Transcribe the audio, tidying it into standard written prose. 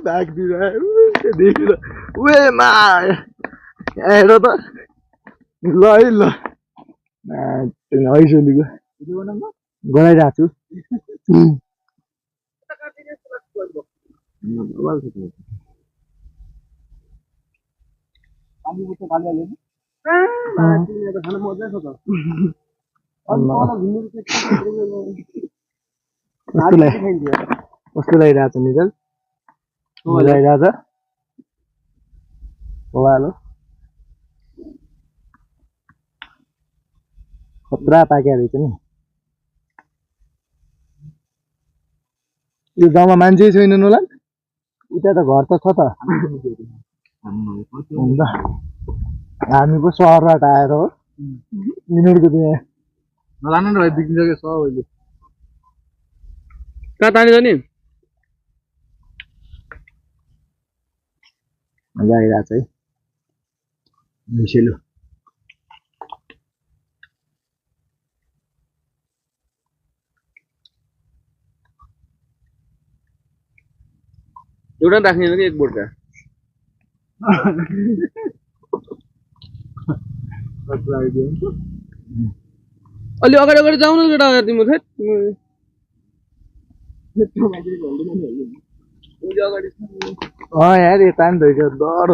भाग्दिरहेको देखेर उए मा हेर त ल है ल हैसोलीको गराइरहेको छु कस्तो लागिरहेको छ निजल लागिरहेको छ ओभालो खतरा पाकेको रहेछ नि यो गाउँमा मान्छे छैनन् होला उता त घर त छ त हुन्छ हामी पो सहरबाट आएर हो यिनीहरूको त्यहाँ नलानु भाइ बिग्रिसक्यो सब अहिले कहाँ तानी जाने मजा आइरहेको छ है मिसेलो एउटा राख्ने कि एक बोटका अलि अगाडि अगाडि जाऊ न केटा तिम्रो यार यता नि त डर